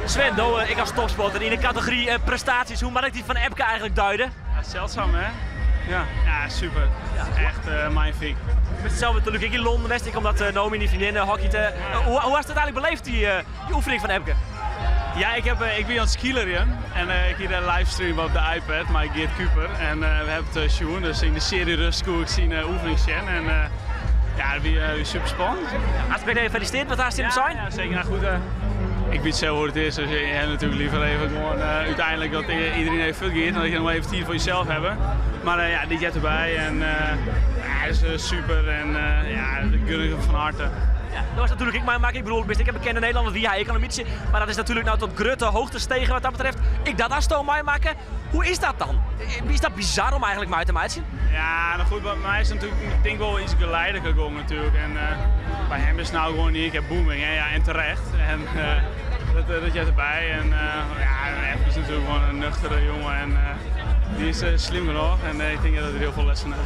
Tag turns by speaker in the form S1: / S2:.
S1: Sven, do ek as topsporter yn de kategory prestaties, hoe moat ik dy fan Epke eigenlik duide?
S2: Ja, zeldzaam hè? Ja, ja super. Echt magnifiek.
S1: Bist sels natuerlik ek yn Londen west, ek omdat Naomi dyn freondinne hockeyt. Hoe hoe hast it eigenlik beleefd, dy dy oefening fan Epke?
S2: Ja, ik, heb, ik wie oan it skeelerjen en ik hie de livestream op de iPad mei Geert Kuper en we hawwe it sjoen, dus yn de serie rust koe ik syn oefening sjen en ja, dat wie super spannend.
S1: Hast him felisitearre, wat hast him sein?
S2: Ja, seker. Nou goed, ik wit sels hoe't it is, dus je ha natuerlik liever even gewoan úteinlik dat iedereen even fuortgiet, dan dat je noch even tiid foar jesels hawwe. Mar ja, dit heart derby en ja, is super en ja, dat gun ik him fan harte.
S1: Ja, do hast natuerlik ek meimakke, ik bedoel, bist ek in bekende Nederlanner, wie hy ek al in bytsje, mar dat is natuerlik no tot grutte hoogte stegen wat dat betreft. Ek dat hasto meimakke. Hoe is dat dan? Is dat bizar om eigenlik mei te meitsjen?
S2: Ja, nou goed, by my is it natuerlik, ik tink wol iets geleidelijker gong natuerlik. En by him is it no gewoan yn ien kear booming, hè, ja, en terecht. En dat, dat heart derby. En ja, Epke is natuerlik gewoan in nuchtere jonge en dy is slim genôch. En ik tink dat er hiel folle lessen hat.